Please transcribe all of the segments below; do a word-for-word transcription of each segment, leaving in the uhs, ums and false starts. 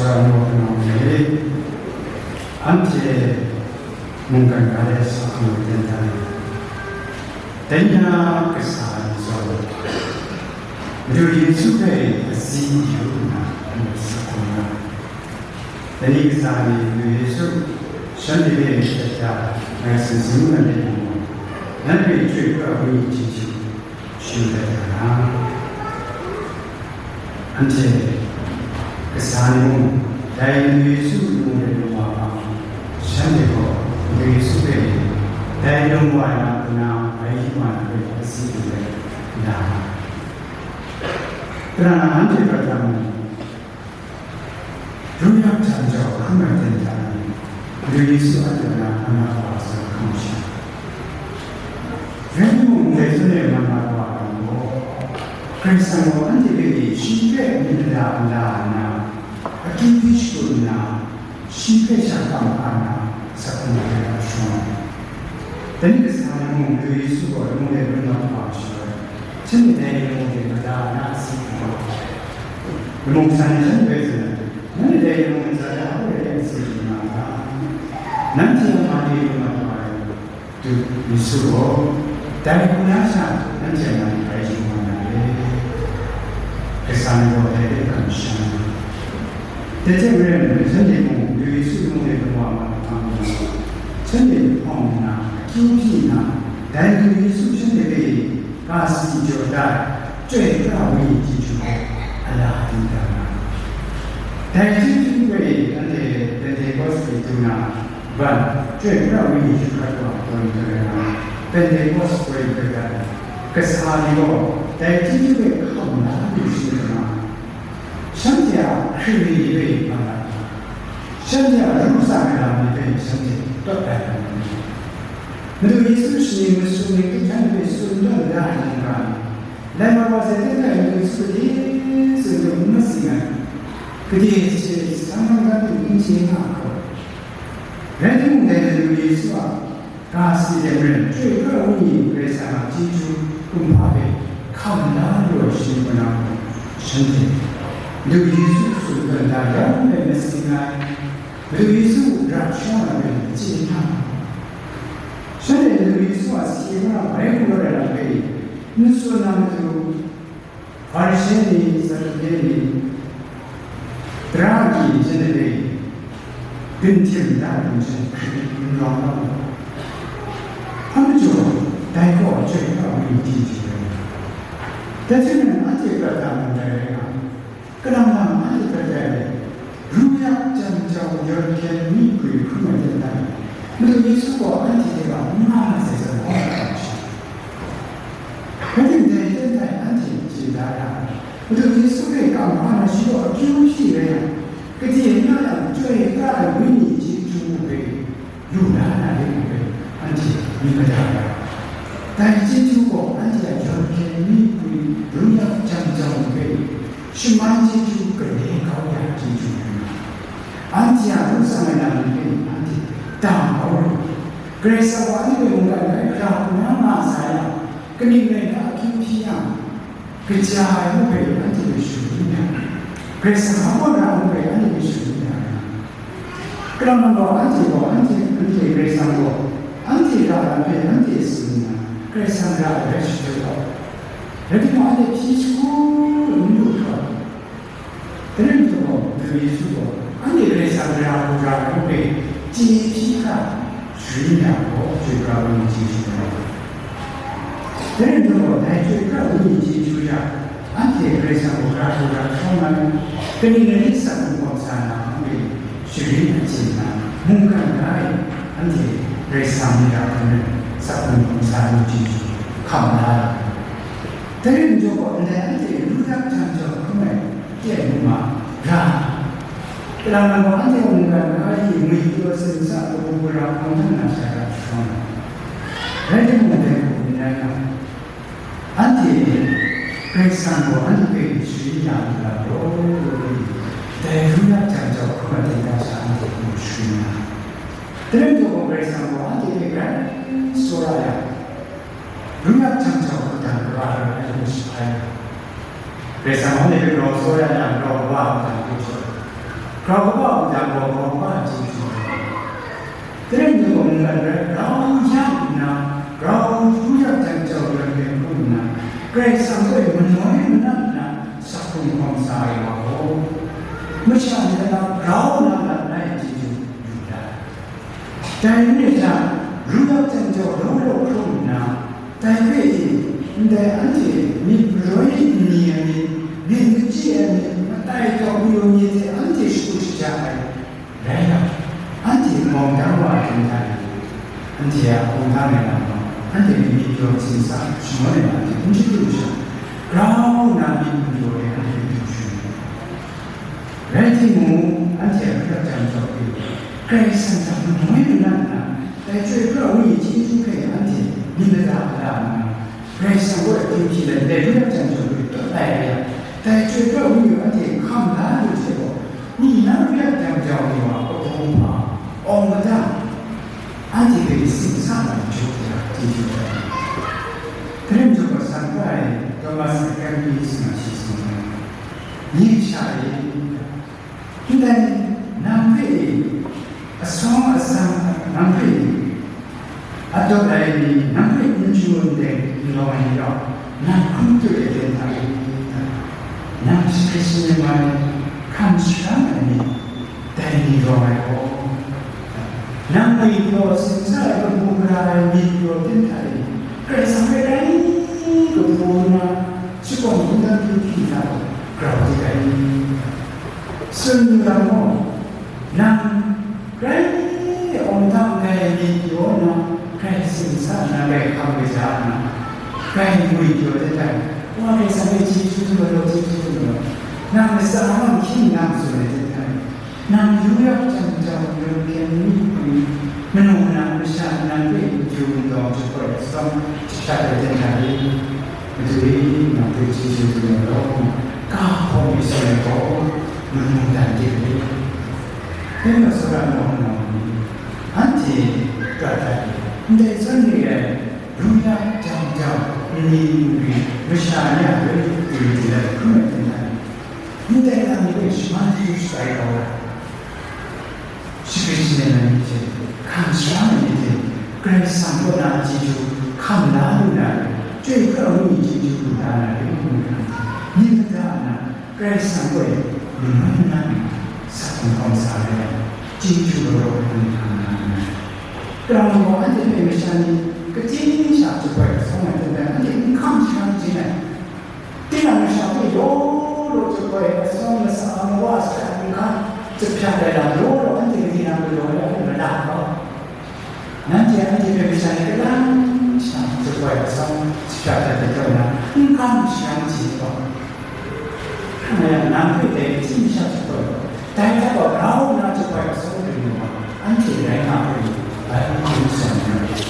Shalom, anhte mungkan ga ai sa hku ten dan ai. Dai na kasa ni zawn, Madu Yesu hpe asi yu nna, ngu sa hku nga ai. Dai ni kasa ni Madu Yesu shanhte hpe myit dat ya, ngai tsun tsun mat ai yang gaw, nanhte chyoi pra ai wenyi chyeju shayu dat ya na, anhte kasa ni mung, dai Madu Yesu mung de lung wa hpang, shanhte gaw Madu Yesu hpe dai lung wa ai na kaw na, bai yu wa na hpe asi lu let la ai. Kalang na anhte prat na mung, Run yak jan jau hkrum ai ten hta e, Madu Yesu a lu na hkrum na wa sa hkrum sha. Rai timung, ndai zawn e man na wa ai gaw, Karai Kasang gaw anhte hpe shi hpe myit mada nla nna, akyu hpyi shakut nna, shi hpe sha kam hka nna, sa hkrum ai hpe a shawng ai. Dai ni kasa ni mung, Madu Yesu gaw lamu de lung na wa ai shaloi, shanhte dai lamu de mada na a si hkrum ai. Lamu kasa ni shanhte hpe tsun ai, nanhte dai lamu ntsa de hpa rai yang si lu na ta? Nanhte a ma de lu na wa ai, Madu Yesu gaw, dai hku na sha, nanhte a ma de bai yu wa na re. Kasa ni gaw dai hpe kamsham ai. Dai hte maren, shanhte mung Madu Yesu lamu de lung wa ma ai hpang gaw, shanhte lahkawng nna, akyu hpyi nna, dai Madu Yesu shanhte hpe ga si jaw da ai, chyoi pra ai wenyi chyeju hpe a la dingdang na, dai chyeju hpe anhte Pentecost ni du na ban, chyoi pra ai wenyi hkrat wa ai tawn ni hkrat ai na, Pentecost poi hkrat ai. Kasa ni gaw dai chyeju hpe hkam la lu shi nna, shanhte a hkri ni ni hpe man la, shanhte a ru tsang ai lam ni hpe shanhte tawt ai lam ni, Madu Yesu shaning masum ni hkriphtan hpe tsun tawn da ai mungga ni, Laika wa sai hte Madu Yesu gade tsun tawn n masing ai, gade hte sanang dan hte n chye nga hkawt. Rai timung, dai Madu Yesu a ga si de maren, chyoi pra ai wenyi Karai Kasang a chyeju kumhpa hpe hkam la lu ai shi ni kaw na gaw, shanhte Madu Yesu tsun tawn da yang n masing ai, Madu Yesu ra shawng ai hpe chye hta, shanhte Madu Yesu a si kaw na bai hku rawt ai lam hpe n tsun na matu, Hparishe ni, Saduke ni, tara agyi shanhte hpe ginhtim da ai hkum sha hkrit n rawng nga mu. Hpa majaw, dai gaw chyoi pra ai wenyi chyeju rai. Dai hte maren, anhte prat da mung dai rai nga, kalang lang anhte prat dai ai, ru yak jan jau yawn hkyen mi hpwi hkrum ai ten hta e, Madu Yesu gaw anhte hte rau n nga ai zawn, rai timung, dai ten hta e anhte chye da yang, Madu Yesu hpe kam hkra na shi gaw akyu hpyi rai yang, gade n na yang, chyoi pra ai wenyi chyeju hpe lu la na lit hpe anhte myit mada ai. Dai chyeju gaw anhte a yawn hkyen mi hpwi, ru yak jan jau hpe shaman chyeju gale kau ya ai chyeju rai nga ai. Anhte a ru tsang ai lam ni hpe anhte dang kau lu ai. Karai Kasang gaw anhte hpe mungkan rai hkra hkungga nga sa yang, kaning rai nna akyu hpyi yang, kaja ai ngu hpe anhte hpe sharin ya ai, Karai Kasang hpa na ngu hpe anhte hpe sharin ya ai. Kalang nang gaw, anhte gaw, anhte, anhte Karai Kasang gaw, anhte ra ai lam hpe anhte tsun nna, Karai Kasang ra ai rai shadaw ai. Rai timung, anhte hpyi shagu n lu hkra, dai rai nhtawm gaw, Madu Yesu gaw, anhte Karai Kasang ra hku ra ai ngu hpe chye hpyi hkra, sharin ya gaw, chyoi pra ai wenyi chyeju rai. Dai rai nhtawm gaw, dai chyoi pra ai wenyi chyeju hta, anhte Karai Kasang gaw ra hku ra shawng ai, kaning rai nna, sak hkrung hkawm sa na ngu hpe sharin achyin nna, mungkan ga e, anhte Karai Kasang ni ra hkrum ai, sak hkrung hkawm sa ai wenyi chyeju hkam la ai. Dai rai nhtawm gaw, ndai anhte ru yak jan jau hkrum ai, Tyen ma ra. Kalang nang gaw, anhte mungkan ga e ngwi taw, sin sa, kabu gara hkawng hta na sha ra shawng ai. Rai timung, dai hku n rai nga, anhte Karai Kasang gaw anhte hpe sharin ya lu ai law, dai ru yak jan jau hkrum ai ten hta sha anhte mu sharin nga ai. Dai rai nhtawm gaw, Karai Kasang gaw anhte hpe grai tsawra yang, ru yak jan jau hkrup dan kaba rai nna, anhte shapai ai. Karai Kasang gaw anhte hpe grau tsawra yang, grau kaba hkrup dan hkrup shaw ai. Grau kaba wudang gaw grau kaba chyeju ai. Dai rai nme gaw mungkan rai grau yang nna, grau yu yak jang jau rai hpe hkrum nna, Karai Kasang hpe manoi manat nna sak hkrung hkawm sa ai wa gaw, masha ni na grau na lat na ai chyeju yu dat. Dai rai nna, yu yak jang jau law law hkrum nna, dai hpe e, ndai anhte myit maroi n ni ai myit, myit machyi ai myit, matai tawk mayu myit hte anhte shagu shaja ai rai yang, anhte bawng dang wa ai hten hta e, anhte a bawng dang ai lam gaw, anhte myit pyaw hte shinsa shangun ai lam hte n chyeju sha, grau nna myit n pyaw ai anhte du shangun ai. Rai timung, anhte a yu yak jang jau hpe, Karai Kasang hta manoi manat nna, dai Chyoi Pra Wenyi chyeju hpe anhte myit mada mada nna, Karai Kasang kaw ai dinghpyi let ndai yu yak jang jau hpe tut lai ai yang, dai Chyoi Pra Wenyi anhte hkam la lu hte gaw, ni na yu yak jang jau ni wa kabu hpa, awng mada, anhte hpe tsin sa na jaw ya chyeju ai. Kaning jaw gaw, san pra ai Thomas a Kempis nga shi tsun ai. Nye sha e, ndai nang hpe asawng asang, nang hpe adawt ai ni, nang hpe n chyu n deng n lawm ai ni gaw, nang hkrum tut ai ten hta e, nang sharai shanem ai, hkam sharang ai ni, dai ni rawng ai gaw, nang ngwi pyaw singsa ai kabu gara ai myit pyaw ten hta e, Karai Kasang hpe rai kabu nna, shakawn kungdawn hpyi hpyi hta grau dik ai. Tsun lu yang gaw, nang grai awng dang ai myit pyaw nna, grai singsa nna, grai hkam kaja nna, grai ngwi pyaw de tai. Wa, Karai Kasang e chyeju lu ai law, chyeju lu ai law, nang latsa nang hkying nang tsun ai de tai. Nang yu yak jang jau, yu hpyen mi hpung, manu manang masha nang hpe n ju n dawng jahpoi atsawm jahprat ai ten hta e, Madu e, nang hpe chyeju lu ai law, ga hkawm mi tsun ai gaw, manu dan de ai. Dai majaw, tsawra nawng nau ni, anhte prat dat e, ndai zawn re ai, yu yak jang jau, nni nri, masha ni a hpe du du let hkrum ai ten hta e, ndai lam hpe shaman chyeju shatai kau ai. Shagrin shanem ai ni hte, hkam sharang ai ni hte, Karai Kasang kaw na chyeju hkam la lu na rai, Chyoi Pra Wenyi chyeju lu la na rai, ngu na, myit mada nna, Karai Kasang kaw e manoi manat nna, sak hkrung hkawm sa ai, chyeju law law hkrum hkam na rai. Kalang gaw, anhte hpe masha ni kaji sha jahpoi atsawm ai hte maren, anhte n hkam sharang jin ai. Tinang masha hpe law law jahpoi atsawm, latsa, mawa, shaka, n hkam, jahprat ai lam law law, anhte mali na galaw ai hpe mala kau. Nanhte anhte hpe masha ni kalang sha jahpoi atsawm, jahprat ai hte jaw na, n hkam sharang jin ai gaw, hkrai nang hpe dai kaji sha jahpoi gaw, dai hta gaw grau nna jahpoi atsawm ring lu ai, anhte rai nga hpe, bai hkum tsawm ai.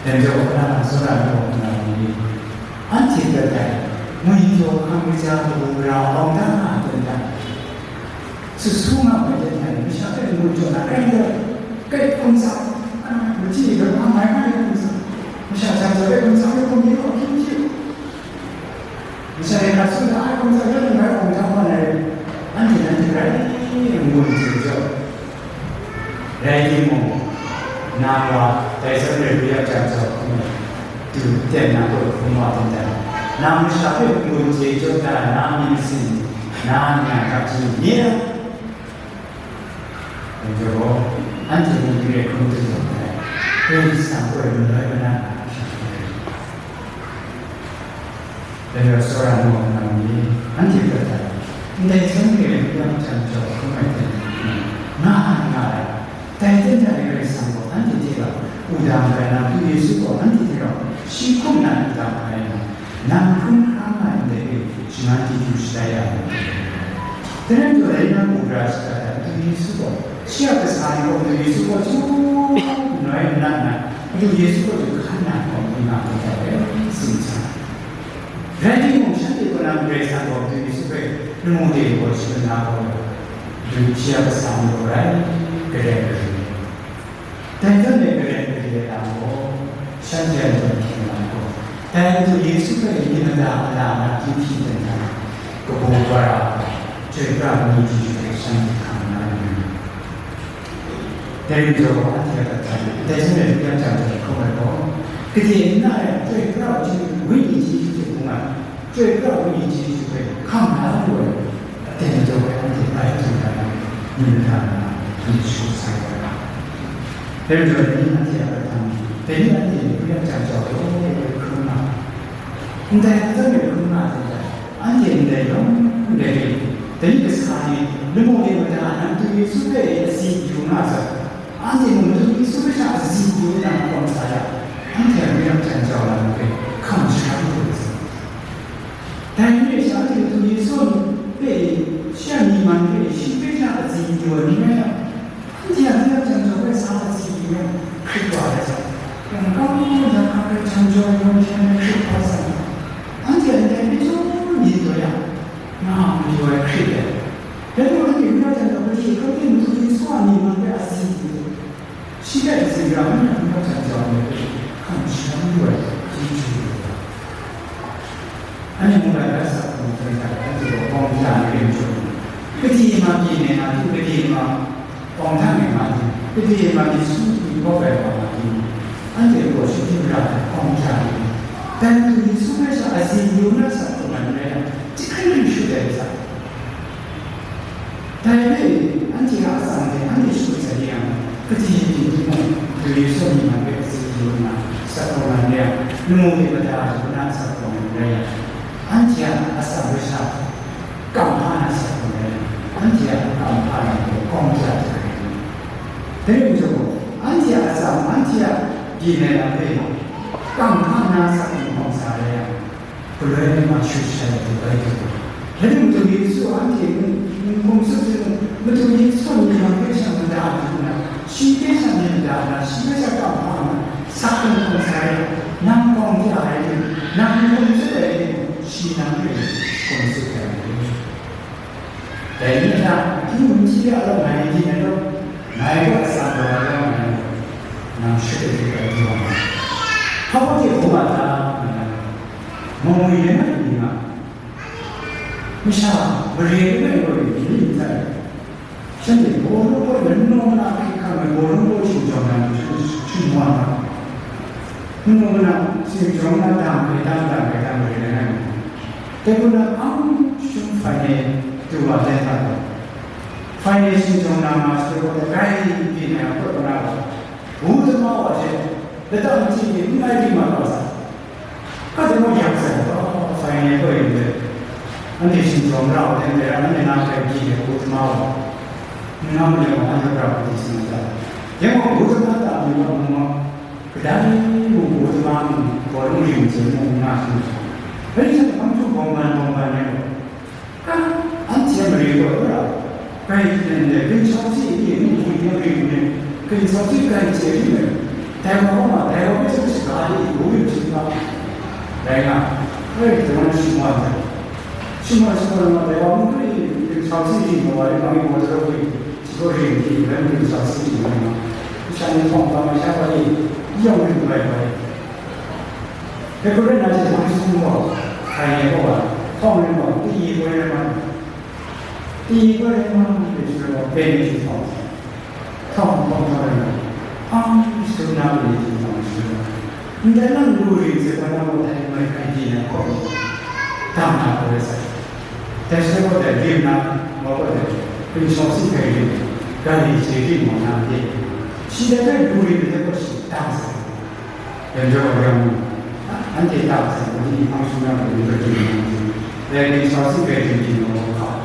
Dai majaw, hkana, tsawra nawng nau ni, anhte prat ai, ngwi pyaw hkam kaja kabu gara awng dang nga ai ten hta, sut su nga ai ten hta, masha hpe n-gun jaw na, grai grai, grai hkum tsap, a, machyi hpe hpa mai nga ai hkum tsap, masha jang jau ai hkum tsap ai hkum ni gaw hkying hpyi, masha ni hkrat sung hta ai hkum tsap, ya nang rai hkum tsap nga ai, anhte nanhte rai n-gun chye jaw. Rai timung, nang wa dai zawn re yu yak jang jau hkrum ai, du ten na kaw hkrum wa ten dan, nang masha hpe n-gun chye jaw da na myit masin, na n-ga gap chyu ni ai? Dai majaw gaw, anhte mung n re hkrum tut lu ai, Karai Kasang kaw e manoi manat na hkrum ai. Dai majaw, tsawra nawng nau ni, anhte prat ai, ndai zawn re ai yu yak jang jau hkrum ai hte, nga ai, nga ai, dai ten hta e Karai Kasang gaw anhte hte rau wudang hkrai na, Madu Yesu gaw anhte hte rau shi hkum na wudang hkrai na, nang hkrum hkra nga ai ndai hpe shangun chyeju shatai ya ai. Dai rai taw, dai na mung gara shada ai Madu Yesu gaw, shi a kasa ni gaw Madu Yesu kaw chyu manoi manat nna, Madu Yesu kaw chyu hkan na hkawm hkrum nga hkrum ai, tsin sa ai. Rai timung, shanhte kaw na Karai Kasang gaw Madu Yesu hpe lamu de gaw shagun na gaw, Madu shi a kasa ni gaw rai, garen garen. Dai zawn e garen gare ai lam gaw, shanhte a jaw hkyen lam gaw, dai Madu Yesu hpe myit mada mada na dinghpyi ten hta, kabu gara, Chyoi pra ai wenyi chyeju hpe shanhte hkam la yu ai. Dai rai jaw, anhte a hta e, ndai hte maren n-gun jang jang hkrum ai gaw, gade n na ai chyoi pra ai wenyi chyeju hte bung ai, chyoi pra ai wenyi chyeju hpe hkam la yu ai, aten jaw ai anhte bai hkrum ai, myit mada na, anhte shagu sa yu ai. Dai rai jaw, dai ni anhte a hta e, dai ni anhte n-gun jang jang jaw law law hkrum nga ai. Ndai hkrum nga ai hkrum nga ai hte maren, anhte ndai yawng ndai hpe, dai ni kasa ni, lamu de mada nang Madu Yesu hpe azi yu nga ai zawn, anhte mung Madu Yesu hpe sha azi yu nna hkawm sa yang, anhte a myu lam jan jau lam hpe hkam sharam lu ai zawn. Dai ni hpe sha anhte Madu Yesu hpe, shi a myi man hpe, shi hpe sha azi yu ai ni rai yang, anhte a myu lam jan jau hpe sa azi yu yang, hkrit wa ai zawn, mungkan mungkan hkra hkra jan jau ai yawng hte nan hkrit wa ai zawn, anhte a ndai hpe chyawm myit taw yang, nga mayu ai hkrit ai. Dai gaw anhte n-gun jang jau hpe shi hkam hte Madu Yesu a myi man hpe azi yu, shi hpe azi ra ai ni n-gun jang jau ai hpe hkam sharam lu ai chyeju lu ai. Anhte mung lai rai sa hkrum hkrum hta, anhte gaw bawng ja ai rim chyawm, gade ma pyi ngai nga tim, gade ma bawng hta ngai nga tim, gade ma myit su myit kawp ai wa nga tim, anhte gaw shinggyim ra ai bawng ja ai rim, dai Madu Yesu hpe sha azi yu na sa hkrum ai ni rai yang, chyahkring hkring shut ai sak. Dai hpe anhte a atsam hte anhte shakut sai yang, kaji ting timung, Madu Yesu a myi man hpe azi yu nna, sak hkrum ai ni rai yang, lamu de mada yu nna sak hkrum ai ni rai yang, anhte a atsam hpe sha kam hpa na sak hkrum ai ni rai yang, anhte a kam hpa na gaw kawng ja hte rai ai. Dai rai majaw gaw, anhte a atsam, anhte a byin ai lam hpe kam hpa na sak hkrum hkawm sa rai yang, galoi ai ma shut shai ai hte bai du ai. Dai ni Madu Yesu anhte n-, n-, hkum tsup timung, Madu Yesu a myi man hpe sha mada yu nna, shi hpe sha myit mada nna, shi hpe sha kam hpa nna, sak hkrum hkawm sa ai, nang kawng ja ai ni, nang hkum tsup ai ni, shi nang hpe hkum tsup ai ni. Dai ni hta, akyu n-, n-, n-, n-, ngai n-, n-, ngai gaw atsam gaw ai gaw ngai, nang shut ai hte bai du wa ai. Hpa baw hte hkrum a ta? Ngai, Mung ngwi rai nga, yu ni nga, masha mare rai nga, yu ni ntsa e. Shanhte bawlung baw e, nnu mana hkrit hkam ai bawlung baw shingchawng na, shingchawng na, nnu mana shingchawng na, dam hkrit dam, dam hkrit dam mare rai nga yu. Dai hku na, ang shum hpai ni du wa dan hta gaw, hpai ni shingchawng na ma shadaw gaw, grai byin ai a pawt na gaw, wu dama wa hte, lata machyi ni n mai di mat wa sa. Hkrat de mung yak sai, oh, sai ni gaw yin dai. Anhte shingchawng ra u, dai hpe anhte na hkrai byi de, wu dama wa. N-, nga mu yang gaw, anhte pra hku di sin ai ta? Yang gaw, wu dama ta mi gaw, mung gaw, kadai mung wu dama mung, bawlung rim hte mung n nga hkrum ai. Dai ni hte hpang htum bawng ban bawng ban yang gaw, Ka, anhte a mare gaw, grai hten de, ginchau si ni, mung hkrum yang ring nme, ginchau si grai chye ring nme, dai wa gaw ma, dai wa hpe chyum shaga de, yu yu hte nga, rai nga, grai hte nga shingwa ai. Shingwa, shingwa nga, dai wa mung hkrum ni, ginchau si ring nga wa, rai nga, yu wa, dai wa hpe, shi gaw ring di, rai nga, ginchau si ring nga, masha ni htawng hpa, masha wa ni, yawng ring rai wa. Dai hku rai nna, shi hpang jahtum gaw, hkai ni gaw, htawng rai gaw, pyi koi rai ma, pyi koi rai ma, hpe shi gaw, ben ni shi htawng, htawng htawng htawng rai ma, hpang jahtum na ben ni shi htawng shi gaw, ndai nang lu ring se, hpa nang gaw dai mai hkai di na hkawk ni, dam na hkoi rai sai. Dai shi gaw dai rim na, wa gaw dai, ginchau si hkai rim, ga ni je rim gaw na de, shi dai hpe lu ring ai hte gaw shi dam sai. Yan jaw yang, anhte ta hpang ni hpang sung yang gaw, ni gaw, dai ginchau si grai dingding gaw hkap,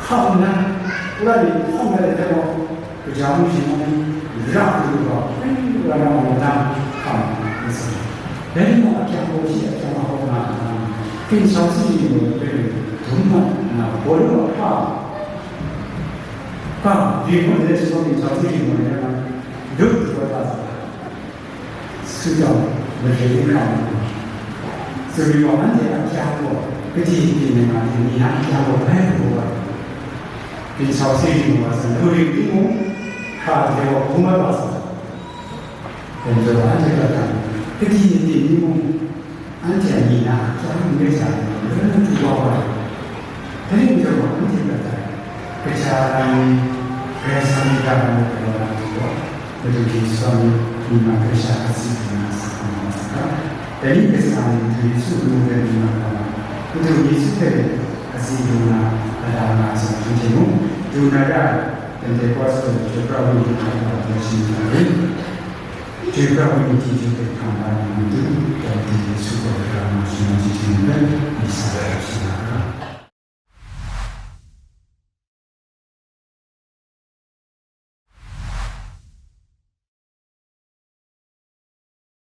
hkap nna, wora ni hpawng dat ai hte gaw, kaja mung shi mung, ra hkru gaw, wora na mung dang hkam ai sa. Dai ni mung akyang gaw shi akyang a hkawk nga nna, ginchau si ni gaw, dum mat nna, bawlung a hpa, hpa, ring ngu ai, shi gaw ginchau si ring ngu ai, lut du ai hta sa. Su taw, mare hkam ai. Tsun yu gaw, anhte a kyang gaw, kaji byin ai nga hte, ni na a kyang gaw bai hkru ai. Ginchau si ring wa san, lu ring timung, hkra hte gaw hkrum ai wa san. Dai majaw, anhte hkra hkam, kaji byin timung, anhte a ni na a kyang n rai sa ai, loi na tu wa wa ai. Dai majaw gaw, anhte Karai Kasang ni ga na galaw na hte gaw, Madu Yesu a myit, myi man hpe sha hkrat si hkra na sa hkam na wa sa ga, dai ni hpe sa na Madu Yesu a mung de myi man hkam na, Madu Yesu hpe asi lu na, lada nga ai zawn hpung hte mung, du na ra ai, Pentekost hte Chyoi Pra Wenyi hkam na wa hte shing hkam ai. Chyoi Pra Wenyi chyeju hpe hkam na Madu, dai Madu Yesu